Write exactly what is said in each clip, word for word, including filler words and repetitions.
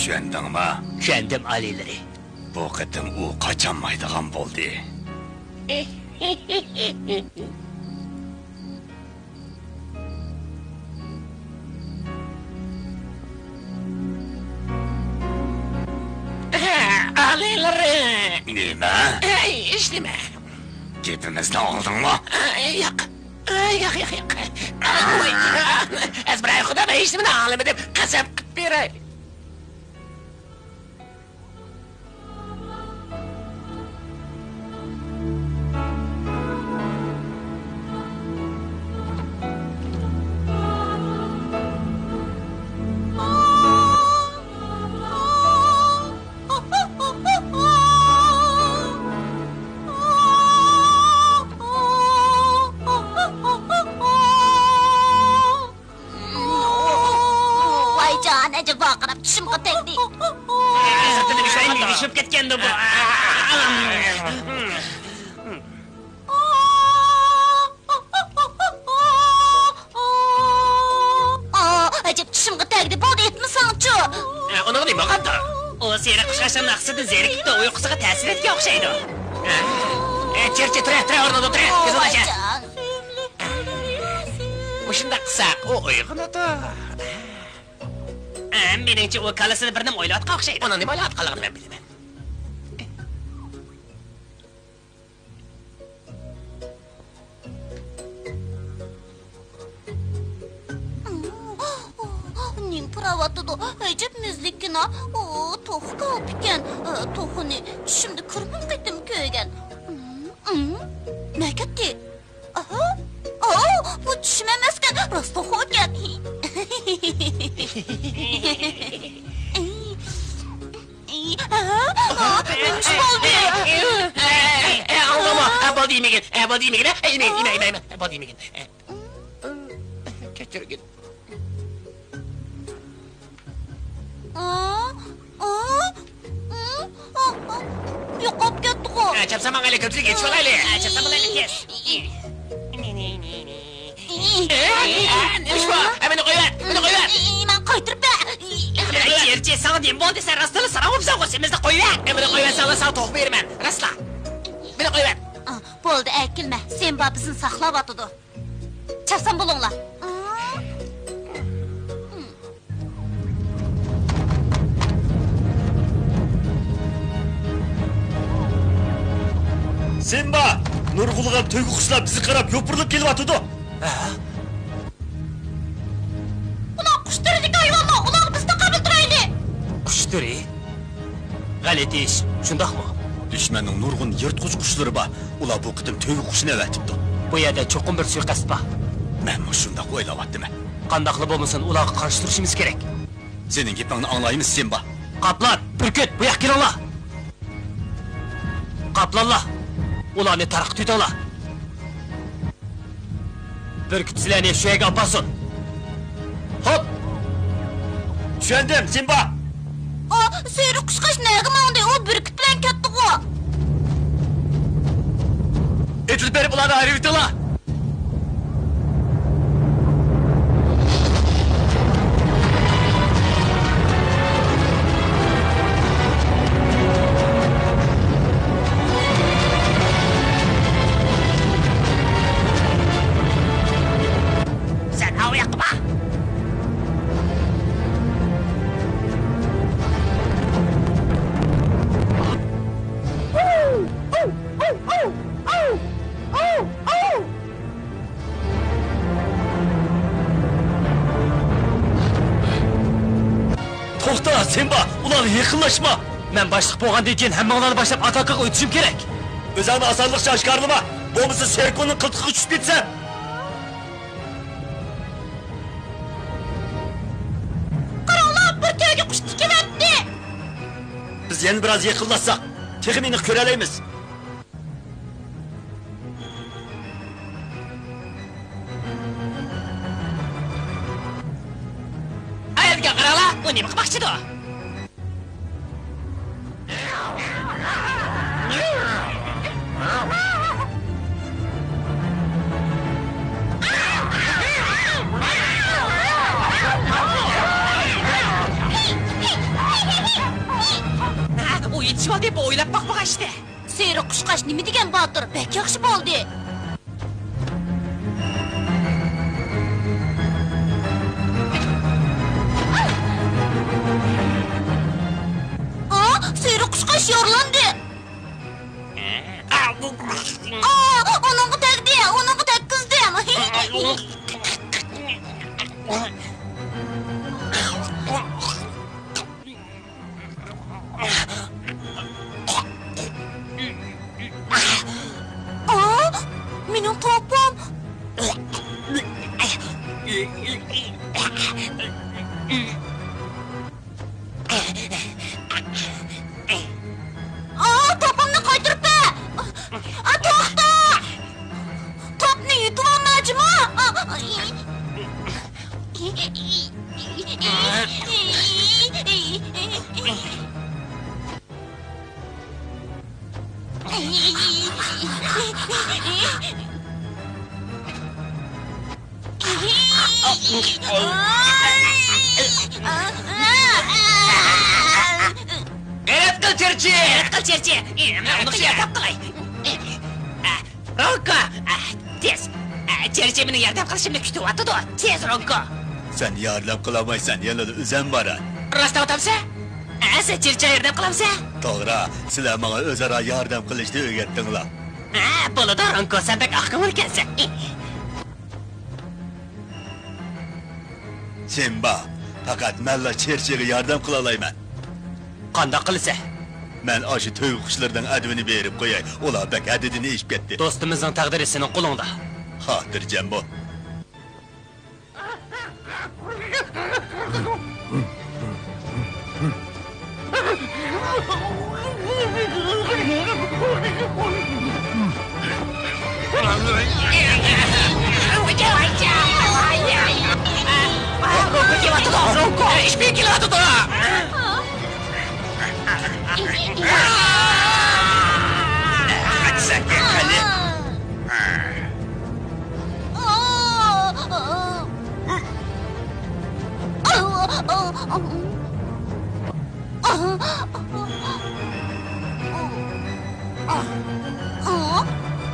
چۈشەندىڭما؟ چۈشەندىم، ئالىيلىرى. بۇ قېتىم ئۇ قاچالمايدىغان بولدى. ئالىيلىرى! نېمە؟ ھەي، ھېچنېمە. گېپىمىزنى ئاڭلىدىڭمۇ؟ ياق. ياق، ياق، ياق. ئەزبىراي خۇدا، مەن ھېچنېمىنى ئاڭلىمىدىم. قەسەم قىلىپ بېرەي. ۋايجان، ئەجەب ۋارقىراپ چۈشۈمگە تەگدى. ئىززىتىنى بىشۇرۇپ كەتكەندۇ بۇ. ئا، ئەجەب چۈشۈمگە تەگدى. بولدى، ئېيتمىساڭچۇ. ئۇنىڭغا نېمە بولغاندۇ؟ ئۇ سېرىق قۇش ئاخشامنىڭ ئىسسىسىدىن زېرىكىپتۇ، ئۇيقۇسىغا تەسىر ئەتكەن ئوخشايدۇ. چىرچى، تۇرە، تۇرە، ئورنىدا تۇرە. كۆزۈڭنى ئاچ. ۋايجان. مۇشۇنداق قىلساق، ئۇ ئويغىنىدۇ. ئە، مېنىڭچە، ئۇ كاللىسىدا بىر نېمە ئويلاۋاتقان ئوخشايدۇ. ئۇنىڭ نېمە ئويلاۋاتقانلىقىنى مەن بىلىمەن. نېمە پۇراۋاتىدۇ؟ ئەجەب مەززىكىنا. ئۇ توخۇ كالپىكەن. توخۇنى چۈشۈمدە كۆرمىگەن قېتىم كۆرگەن. نەگەتتى؟ ئاھا! ئاۋ، بۇ چۈشۈم ئەمەسكەن، راست توخۇكەن. ئاھا! نېمە ئىش بولدى؟ ئاڭلىدىڭمۇ؟ بولدى، يېمىگىن. بولدى، يېمىگىن. يېمە، يېمە، يېمە. بولدى، يېمىگىن. كەچۈرگىن. ئا، ئا، ئا، ئا، يوقاپ كەتتىغۇ. ئە، چاپسان ماڭايلى، كۆپچىلىك يېتىشىۋالايلى. ئە، چاپسان ماڭايلى، تېز. ئە، ئە، ئە، نېمە ئىش بار؟ ئە، مېنى قويۇۋەت، مېنى قويۇۋەت. ئە، مەن قايتۇرۇپ بەر. ئە، چىرچى، ساڭا نېمە بولدى؟ سەن راستلا ساراڭ بوپسەن، سېمىزنى قويۇۋەت. ئە، مېنى قويۇۋەتسەڭلا ساڭا توخۇ بېرىمەن، راستلا. مېنى قويۇۋەت. ئا، بولدى، ئەكىلمە. سىمبا بىزنى ساقلاۋاتىدۇ. چاپسان بولۇڭلار. سىمبا! نۇرغۇنلىغان تۆگە قۇشلار بىزگە قاراپ يوپۇرۇلۇپ كېلىۋاتىدۇ. ھە؟ ئۇلار قۇش تۈرىدىكى ھايۋانلار، ئۇلارغا بىز تاقابىل تۇرايلى. قۇش تۈرى؟ غەلىتە ئىش، شۇنداقمۇ؟ دۈشمەننىڭ نۇرغۇن يىرتقۇچ قۇشلىرى بار. ئۇلار بۇ قېتىم تۆگە قۇشىنى ئەۋەتىپتۇ. بۇ يەردە چوقۇم بىر سۇيىقەست بار. مەنمۇ شۇنداق ئويلاۋاتىمەن. قانداقلا بولمىسۇن، ئۇلارغا قارشى تۇرۇشىمىز كېرەك. سېنىڭ گېپىڭنى ئاڭلايمىز، سىمبا. قاپلان، بۈركۈت، بۇ ياققا كېلىڭلار. قاپلانلار، ئۇلارنى تارقىتىۋېتىڭلار. بۈركۈت سىلەرنى شۇ يەرگە ئاپارسۇن. خوپ! چۈشەندىم، سىمبا! ئا، سېرىق قۇشقاچ نەگە ماڭدى؟ ئۇ بۈركۈت بىلەن كەتتىغۇ! ئېتىلىپ بېرىپ ئۇلارنى ئايرىۋېتىڭلار! سەن ئاۋۇ ياققا بار! توختا، سىمبا، ئۇلارغا يېقىنلاشما! مەن باشلىق بولغاندىن كېيىن ھەممىڭلارنى باشلاپ ئاتاكىغا ئۆتۈشۈم كېرەك. ئۆزۈڭنى ئاسانلىقچە ئاشكارىلىما، بولمىسا سېركوننىڭ قىلتىقىغا چۈشۈپ كېتىسەن. قاراڭلار، بىر تۆگە قۇش تىكىۋەتتى. بىز يەنە بىراز يېقىنلاشساق، تېخى مېنى كۆرەلەيمىز. ئايالغا قاراڭلار، ئۇ نېمە قىلماقچىدۇ؟ ئۇ يېتىشىۋالدى، بۇ ئويلاپ باقمىغان ئىشتى. سېرىق قۇشقاچ نېمە دېگەن باتۇر، بەك ياخشى بولدى. ئا، سېرىق قۇشقاچ يارىلاندى. ئا، ئۇنىڭغا تەگدى، ئۇنىڭغا تەگكۈزدۈم. ئا، مېنىڭ توپۇم! ئا، توپۇمنى قايتۇرۇپ بەر! ئا، توختا! توپنى يۇتۇۋالما، جۇمۇ! غەيرەت قىل، چىرچى! غەيرەت قىل، چىرچى! مەن ئۇنىڭغا ياردەم قىلاي. رونكو! ئە، تېز! ئە، چېرچى مېنىڭ ياردەم قىلىشىمنى كۈتۈۋاتىدۇ. تېز، رونكو! سەن ياردەم قىلالمايسەن، يەنىلا ئۆزەم بارە. راست ئېيتامسەن؟ ئە، سەن چېرچىگە ياردەم قىلامسەن؟ توغرا، سىلەر ماڭا ئۆزئارا ياردەم قىلىشنى ئۆگەتتىڭلار. ھە، بولىدۇ، رونكو، سەن بەك ئاقكۆڭۈل ئىكەنسەن. سىمبا، پەقەت مەنلا چېرچىگە ياردەم قىلالايمەن. قانداق قىلىسەن؟ مەن ئاشۇ تۆگە قۇشلىرىنىڭ ئەدىپىنى بېرىپ قوياي، ئۇلار بەك ھەددىدىن ئېشىپ كەتتى. دوستىمىزنىڭ تەقدىرى سېنىڭ قولۇڭدا. خاتىرجەم بول.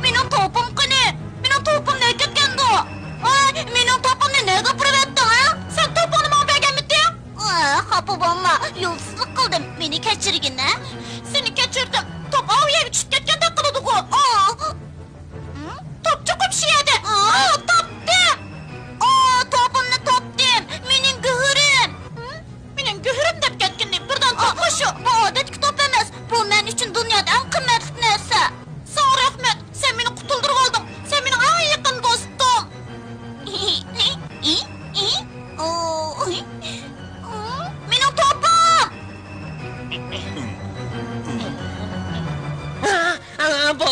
مېنىڭ توپۇم قېنى؟ مېنىڭ توپۇم نەگە كەتكەندۇ؟ ۋاي، مېنىڭ توپۇمنى نەگە ئاپىرىۋەتتىڭ، ھە؟ سەن توپۇڭنى ماڭا بەرگەنمىدىڭ؟ ئا، خاپا بولما، يولسىزلىق قىلدىم، مېنى كەچۈرگىن، ھە؟ سېنى كەچۈردۈم، توپ ئاۋۇ يەرگە چۈشۈپ كەتكەندەك قىلىدىغۇ. ئا. ھە؟ توپ چوقۇم شۇ يەردە. ئا، تاپتىم. ئا، توپۇمنى تاپتىم. مېنىڭ گۆھىرىم. ھە؟ مېنىڭ گۆھىرىم دەپ كەتكىنىنى بىردىن تاپقان شۇ. بۇ ئادەتتىكى توپ ئەمەس. بۇ مەن ئۈچۈن دۇنيادا ئەڭ قىممەتلىك نەرسە.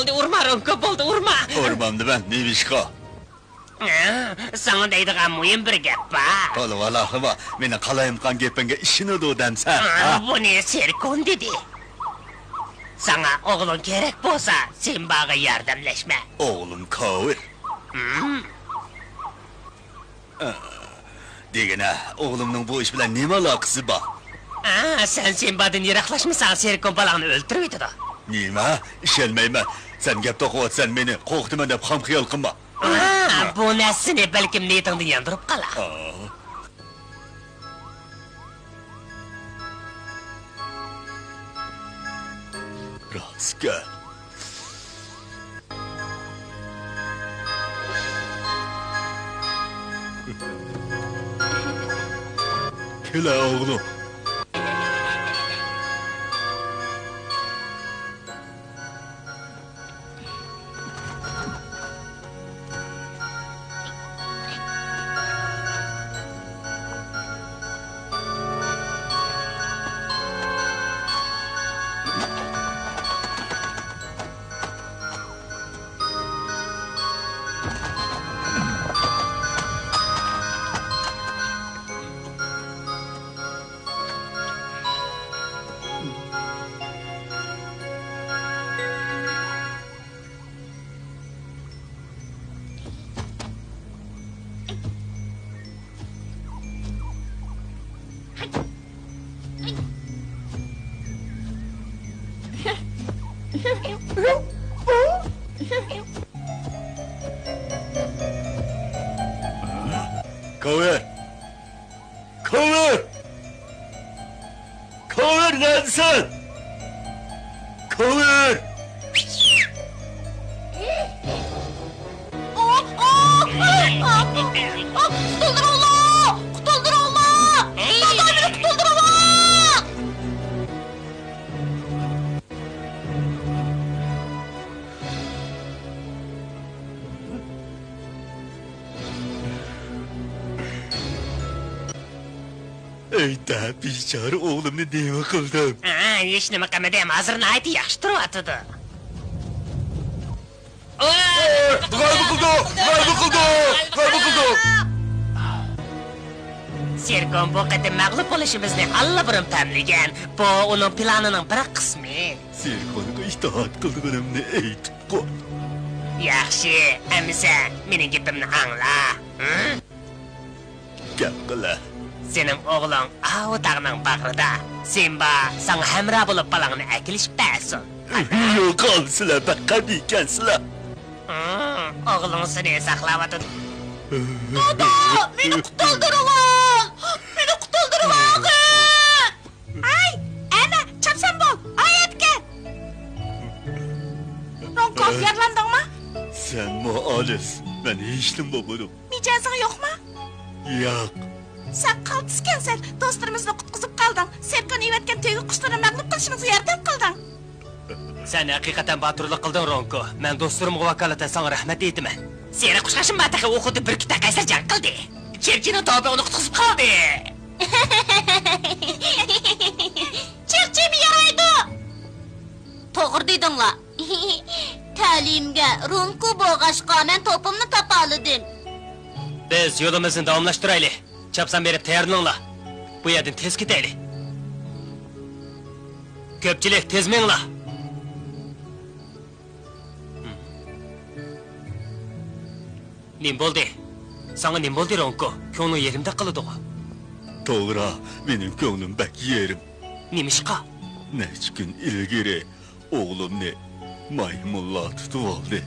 بولدى، ئۇرما، رونكو، بولدى، ئۇرما. ئۇرمامدىمەن، نېمىشقا؟ ھە، ساڭا دەيدىغان مۇھىم بىر گەپ بار. تولا ۋالاخىما، مېنىڭ قالايمىقان گېپىمگە ئىشىنىدۇ دەمسەن، ھە، ھە؟ بۇنى سېركون دېدى. ساڭا ئوغلۇڭ كېرەك بولسا، سىمباغا ياردەملەشمە. ئوغلۇم كاۋىر. ھىم. دېگىنە، ئوغلۇمنىڭ بۇ ئىش بىلەن نېمە ئالاقىسى بار؟ ئا، سەن سىمبادىن يىراقلاشمىساڭ، سېركون بالاڭنى ئۆلتۈرۈۋېتىدۇ. نېمە؟ ئىشەنمەيمەن. سەن گەپ توقۇۋاتىسەن، مېنى قورقۇتىمەن دەپ خام خىيال قىلما. ئا، بۇ نەرسىنى بەلكىم نىيىتىڭدىن ياندۇرۇپ قالار. ئا. راست گەپ. كېلە ئوغلۇم. كاۋىر! كاۋىر! كاۋىر، نەدىسەن؟ كاۋىر! قۇتۇلدۇرۇڭلار! قۇتۇلدۇرۇڭلار! دادا، مېنى قۇتۇلدۇرۇڭلار! ئەيدە، بىچارە ئوغلۇمنى نېمە قىلدىم؟ ھە، ھېچنېمە قىلمىدىم، ھازىر ناھايىتى ياخشى تۇرۇۋاتىدۇ. غەلىبە قىلدۇق! غەلىبە قىلدۇق! غەلىبە قىلدۇق! سېركون بۇ قېتىم مەغلۇپ بولۇشىمىزنى ئاللىبۇرۇن پەملىگەن. بۇ ئۇنىڭ پىلانىنىڭ بىر قىسمى. سېركونغا ئىتائەت قىلغىنىمنى ئېيتىپ قوي. ياخشى، ئەمىسە مېنىڭ گېپىمنى ئاڭلا. ھە؟ گەپ قىلە. سېنىڭ ئوغلۇڭ ئاۋۇ تاغنىڭ باغرىدا. سىمبا ساڭا ھەمراھ بولۇپ بالاڭنى ئەكېلىشىپ بەرسۇن. يوقال، سىلەر بەك قەبىھ ئىكەنسىلەر. ھە، ئوغلۇڭ سېنى ساقلاۋاتىدۇ. دادا، مېنى قۇتۇلدۇرۇۋال! مېنى قۇتۇلدۇرۇۋالغىن! ئاي، ئەنە، چاپسان بول، ئايەتكە! رونكو، يارىلاندىڭمۇ؟ سەنمۇ ئالىس، مەن ھېچنېمە بولمىدىم. مىجەزىڭ يوقمۇ؟ ياق. سەن قالتىسكەنسەن، دوستلىرىمىزنى قۇتقۇزۇپ قالدىڭ. سېركون ئېۋەتكەن تۆگە قۇشلىرىنى مەغلۇپ قىلىشىمىزغا ياردەم قىلدىڭ. سەن ھەقىقەتەن باتۇرلۇق قىلدىڭ، رونكو. مەن دوستلىرىمغا ۋاكالىتەن ساڭا رەھمەت ئېيتىمەن. سېرىق قۇش قاچىما تېخى ئۇ خۇددى بۈركۈتتەك قەيسەر جەڭ قىلدى. چېرچىنىڭ توپى ئۇنى قۇتقۇزۇپ قالدى. چېرچىمۇ يارايدۇ. توغرا دېدىڭلار. تەلىيىمگە رونكو بولغاچقا، مەن توپۇمنى تاپالىدىم. بىز يولىمىزنى داۋاملاشتۇرايلى. چاپسان بېرىپ تەييارلىنىڭلار. بۇ يەردىن تېز كېتەيلى. كۆپچىلىك، تېز مېڭىڭلار. نېمە بولدى؟ ساڭا نېمە بولدى، رونكو؟ كۆڭلۈڭ يېرىمدەك قىلىدىغۇ؟ توغرا، مېنىڭ كۆڭلۈم بەك يېرىم. نېمىشقا؟ نەچچە كۈن ئىلگىرى ئوغلۇمنى مايمۇنلار تۇتۇۋالدى.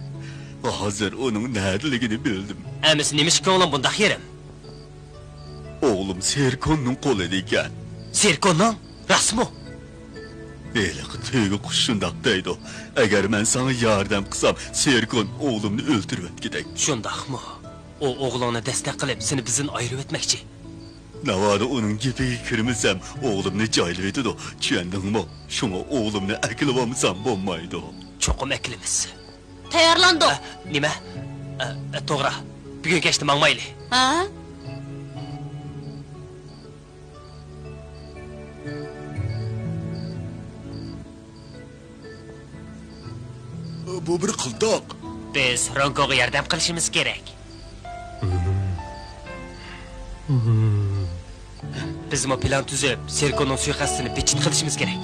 ھازىر ئۇنىڭ نەدىلىكىنى بىلدىم. ئەمىسە نېمىشقا كۆڭلۈڭ بۇنداق يېرىم؟ ئوغلۇم سېركوننىڭ قولىدا ئىكەن. سېركوننىڭ؟ راستمۇ؟ ھېلىقى تۆگە قۇش شۇنداق دەيدۇ. ئەگەر مەن ساڭا ياردەم قىلسام، سېركون ئوغلۇمنى ئۆلتۈرۈۋەتكۈدەك. شۇنداقمۇ؟ ئۇ ئوغلۇڭنى دەستەك قىلىپ، سېنى بىزدىن ئايرىۋەتمەكچى. ناۋادا ئۇنىڭ گېپىگە كىرمىسەم، ئوغلۇمنى جايلىۋېتىدۇ، چۈشەندىڭمۇ؟ شۇڭا ئوغلۇمنى ئەكېلىۋالمىسام بولمايدۇ. چوقۇم ئەكېلىمىز. تەييارلاندۇق. ئە، نېمە؟ ئە، ئە، توغرا. بۈگۈن كەچتە ماڭمايلى. ھە؟ بۇ بىر قىلتاق. بىز رونكوغا ياردەم قىلىشىمىز كېرەك. بىزمۇ پىلان تۈزۈپ، سېركونىڭ سۇيىقەستىنى بىتچىت قىلىشىمىز كېرەك.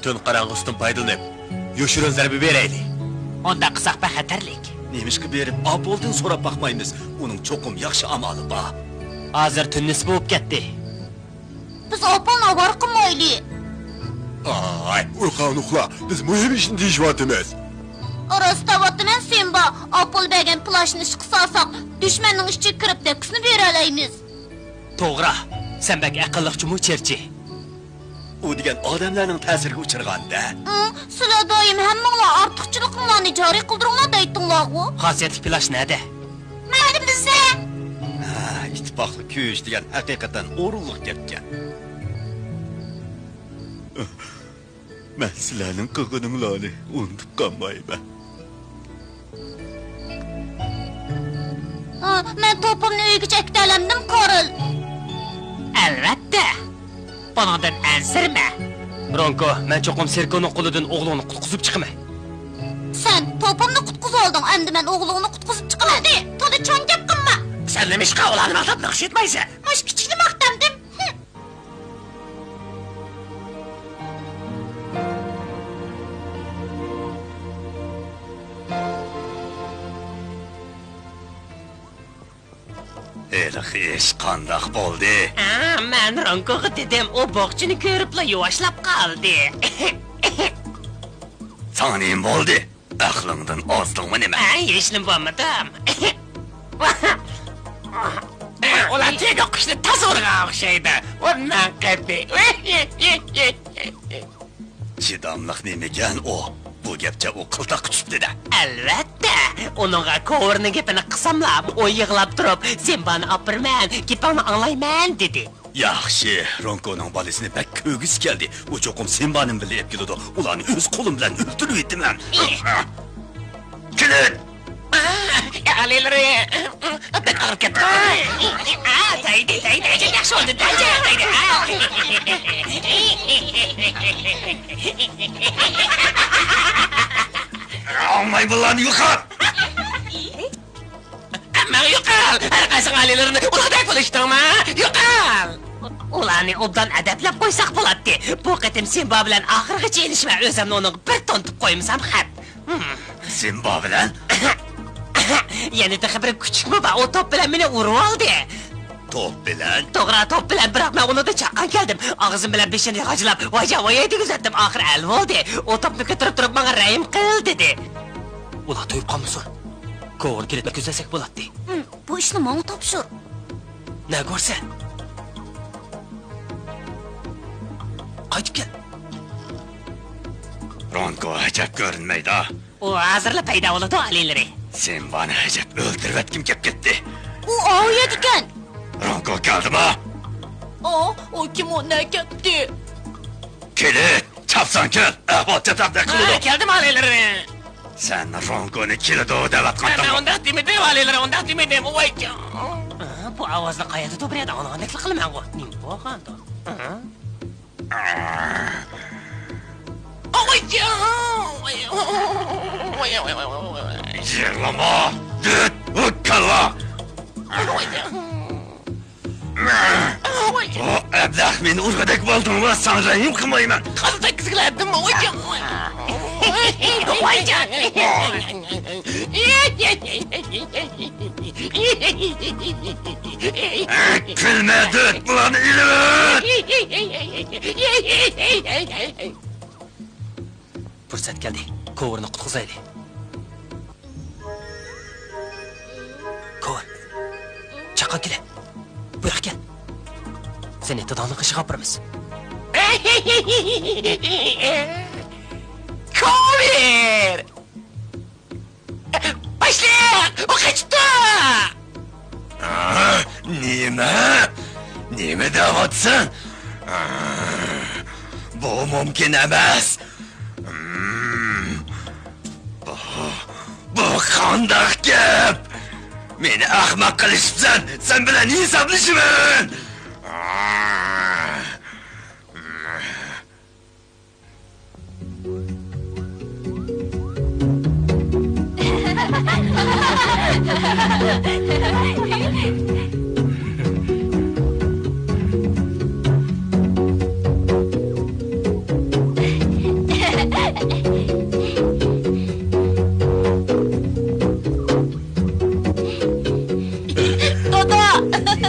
تۈن قاراڭغۇسىدىن پايدىلىنىپ، يوشۇرۇن زەربە بېرەيلى. ئۇنداق قىلساق بەك خەتەرلىك. نېمىشقا بېرىپ ئاپولدىن سوراپ باقمايمىز؟ ئۇنىڭ چوقۇم ياخشى ئامالى بار. ھازىر تۈن نىسبى بولۇپ كەتتى. بىز ئاپولنى ئاۋارە قىلمايلى. ئاي، ئۇيقۇڭنى ئۇخلا، بىز مۇھىم ئىشنى دېيىشىۋاتىمىز. راست دەۋاتىمەن، سىمبا. ئاپول بەرگەن پلاشنى ئىشقا سالساق، دۈشمەننىڭ ئىچىگە كىرىپ تەككۈسىنى بېرەلەيمىز. توغرا، سەن بەك ئەقىللىقچىمۇ، چېرچى؟ ئۇ دېگەن ئادەملەرنىڭ تەسىرىگە ئۇچرىغان-دە. ئۇ، سىلەر دائىم ھەممىڭلار ئارتۇقچىلىقىڭلارنى جارى قىلدۇرۇڭلار دەيتتىڭلارغۇ. خاسىيەتلىك پلاش نەدە؟ مەيلى بىزدە. ھە، ئىتتىپاقلىق كۈچ دېگەن ھەقىقەتەن ئورۇنلۇق گەپكەن. مەن سىلەرنىڭ قىلغىنىڭلارنى ئۇنتۇپ قالمايمەن. ئا، مەن توپۇمنى ئۆيگىچە ئەكېتەلەمدىم، كارل؟ ئەلۋەتتە. بۇنىڭدىن ئەنسىرىمە. برونكو، مەن چوقۇم سېركونىڭ قولىدىن ئوغلۇڭنى قۇتقۇزۇپ چىقىمەن. سەن توپۇمنى قۇتقۇزۇۋالدىڭ، ئەمدى مەن ئوغلۇڭنى قۇتقۇزۇپ چىقىمەن. بولدى، تولا چوڭ گەپ قىلما. سەن نېمىشقا ئۇلارنى ماختاپ ناخشا ئېيتمايسەن؟ مۇشۇ كىچىكنى ماختامدىم. ھېلىقى ئىش قانداق بولدى؟ ھە، مەن رونكوغا دېدىم، ئۇ بوقچىنى كۆرۈپلا يۇۋاشلاپ قالدى. ساڭا نېمە بولدى؟ ئەقلىڭدىن ئازدىڭمۇ نېمە؟ ھە، ھېچنېمە بولمىدىم. ئۇلار تېگى قۇشنى تازا ئۇرغان ئوخشايدۇ. ئۇنداق قېپى. چىداملىق نېمىكەن ئۇ؟ بۇ گەپچە ئۇ قىلتاققا چۈشۈپتۇ-دە. ئەلۋەتتە، ئۇنىڭغا كوۋۇرنىڭ گېپىنى قىلساملا، ئۇ يىغلاپ تۇرۇپ، سىمبانى ئاپىرىمەن، گېپىڭنى ئاڭلايمەن، دېدى. ياخشى، رونكونىڭ بالىسىنى بەك كۆرگۈسى كەلدى. ئۇ چوقۇم سىمبانىمۇ بىللە ئېلىپ كېلىدۇ. ئۇلارنى ئۆز قولۇم بىلەن ئۆلتۈرۈۋېتىمەن. ئېھ. كېلىڭ! ئالىيلىرى، بەك ئاغرىپ كەتتى. ئا، تەگدى، تەگدى، ياخشى بولدى، تەگدى، تەگدى. ئاڭلاي بۇلارنى يوقال! ماڭا يوقال! ھەر قايسىڭ ئالىيلىرىنى ئۇرغۇدەك بولۇشتۇڭما؟ يوقال! ئۇلارنى ئوبدان ئەدەپلەپ قويساق بولاتتى. بۇ قېتىم سىمبا بىلەن ئاخىرغىچە ئېلىشىمەن، ئۆزۈمنى ئۇنىڭغا بىر تونتۇپ قويمىسام خەپ. ھىم. سىمبا بىلەن؟ يەنە تېخى بىر كۈچۈكمۇ بار، ئۇ توپ بىلەن مېنى ئۇرۇۋالدى. توپ بىلەن؟ توغرا، توپ بىلەن، بىراق مەن ئۇنىڭدىن چاققان كەلدىم. ئاغزىم بىلەن بېشىنى غاجىلاپ، ۋايجان ۋاياي دېگۈزەتتىم، ئاخىرى ھەل بولدى. ئۇ توپنى كۆتۈرۈپ تۇرۇپ ماڭا رەھىم قىل دېدى. ئۇلار تويۇپ قالمىسۇن. كوۋۇرنى كېلىپ كۆزلەتسەك بولاتتى. ھىم، بۇ ئىشنى ماڭا تاپشۇر. نەگە ئۇرىسەن؟ قايتىپ كەل. رونكو ئەجەب كۆرۈنمەيدۇ. ئۇ ھازىرلا پەيدا بولىدۇ، ئالىيلىرى. سىمبانى ئەجەب ئۆلتۈرۈۋەتكۈم كەپ كەتتى. ئۇ ئاۋۇ يەردىكەن. رونكو كەلدىما؟ ئا، ئۇ كىم، ئۇ نەگە كەتتى؟ كېلىن، چاپسان كەل، ئەھۋال چاتاقتەك قىلىدۇ. ھە، كەلدىم، ئالىيلىرى. سەن رونكونى كېلىدۇ دەۋاتقانتىڭ. مەن ئۇنداق دېمىدىم، ئالىيلىرى، ئۇنداق دېمىدىم. ۋايجان. ئا، بۇ ئاۋازنى قايەردە بىر يەردە ئاڭلىغاندەكلا قىلىمەنغۇ. نېمە بولغاندۇ؟ ئا؟ يىغلىما، دۆت، ھوككاللا! ئۇ ئەبلەخ مېنى ئۇرغۇدەك بولدۇڭما، ساڭا رەھىم قىلمايمەن. قان تەگكۈزگىلى ئەددىم. كۈلمە، دۆت، بۇلارنى ئېلىۋەت! پۇرسەت كەلدى. كوۋۇرنى قۇتقۇزايلى. كوۋۇر. چاققان كېلە. بۇياققا كەل. سېنى داداڭنىڭ قېشىغا ئاپىرىمىز. كوۋۇر! باشلىق! ئۇ قېچىپتۇ! ئا، نېمە؟ نېمە دەۋاتىسەن؟ ئا، بۇ مۇمكىن ئەمەس. ئىم، بۇ، بۇ قانداق گەپ؟ مېنى ئەخمەق قىلىشىپسەن، سەن بىلەن ھېسابلىشىمەن! ئا، ئىم. دادا!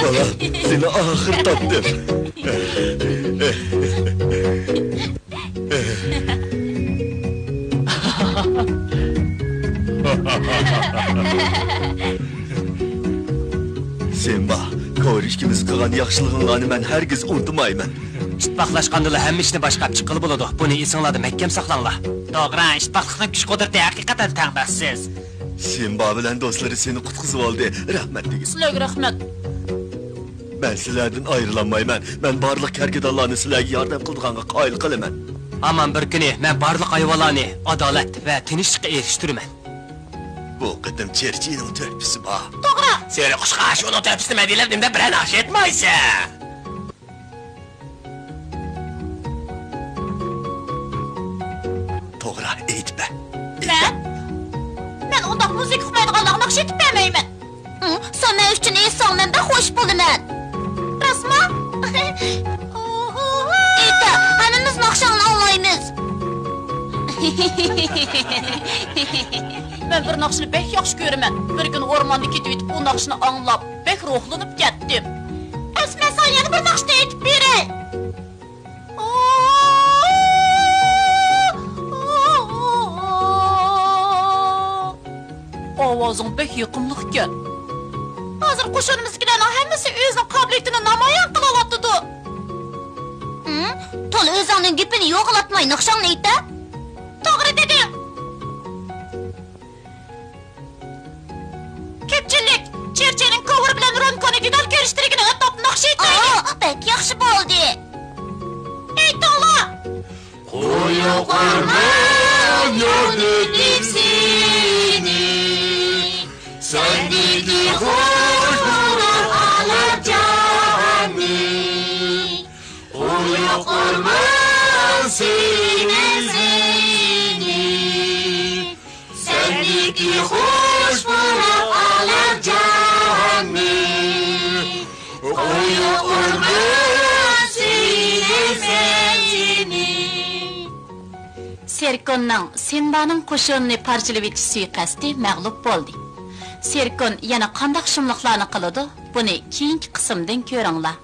بالا، سېنى ئاخىرى تاپتىم. سىمبا، كورېشكىمىز قىلغان ياخشىلىقىڭلارنى مەن ھەرگىز ئۇنتۇمايمەن. ئىتتىپاقلاشقاندىلا ھەممە ئىشنى باشقاپ چىققىلى بولىدۇ. بۇنى ئېسىڭلاردا مەھكەم ساقلاڭلار. توغرا، ئىتتىپاقلىقنىڭ كۈچ-قۇدرىتى ھەقىقەتەن تەڭداشسىز. سىمبا بىلەن دوستلىرى سېنى قۇتقۇزۇۋالدى. رەھمەت دېگىن. سىلەرگە رەھمەت. مەن سىلەردىن ئايرىلالمايمەن. مەن بارلىق كەركىدانلارنى سىلەرگە ياردەم قىلىدىغانغا قايىل قىلىمەن. ھامان بىر كۈنى مەن بارلىق ھايۋانلارنى ئادالەت ۋە تىنچلىققا ئېرىشتۈرىمەن. بۇ قېتىم چېرچىنىڭ تۆھپىسى بار. توغرا. سېرىق قۇشقاچ، ئۇنىڭ تۆھپىسىنى مەن دېيىلىپ نېمە دەپ بىرەر ناخشا ئېيتمايسەن؟ توغرا، ئېيتىپ بەر. مەن؟ مەن ئۇنداق مۇزىكا ئۇقمايدىغانلارغا ناخشا ئېيتىپ بەرمەيمەن. ھىم، سەن مەن ئۈچۈن ئېيتساڭ، مەن بەك خوش بولىمەن. راستمۇ؟ ئېيتە، ھەممىمىز ناخشاڭنى ئاڭلايمىز. مەن بىر ناخشىنى بەك ياخشى كۆرىمەن. بىر كۈنى ئورماندا كېتىۋېتىپ، ئۇ ناخشىنى ئاڭلاپ، بەك روھلىنىپ كەتتىم. ئەمسە مەن ساڭا يەنە بىر ناخشىنى ئېيتىپ بېرەي. ئاۋازىڭ بەك يېقىملىقكەن. ھازىر قوشۇنىمىزدىكىلەرنىڭ ھەممىسى ئۆزىنىڭ قابىلىيىتىنى نامايان قىلىۋاتىدۇ. ھىم؟ تولا ئۆزۈڭنىڭ گېپىنى يوغىلاتماي ناخشاڭنى ئېيتە. توغرا دېدىڭ. كۆپچىلىك، چېرچىنىڭ كوۋۇر بىلەن رونكونى دېتال كۆرۈشتۈرگىنى ئاتاپ ناخشا ئېيتايلى. ئاھ، بەك ياخشى بولدى. ئېيتىڭلار. قويۇق ئورمان يوردى دېسىنى، سەندىكى خۇش بۇلۇت ئاڭلار جاھاننى. قويۇق ئورمان سېنى، سېنى. سەندىكى خۇش بۇلۇت ئاڭلار جاھاننى، قويۇق ئورمان سېنى، سېنى. سېركوننىڭ سىمبانىڭ قوشۇنىنى پارچىلىۋېتىش سۇيىقەستى مەغلۇپ بولدى. سېركون يەنە قانداق شۇملۇقلارنى قىلىدۇ؟ بۇنى كېيىنكى قىسىمدىن كۆرۈڭلار.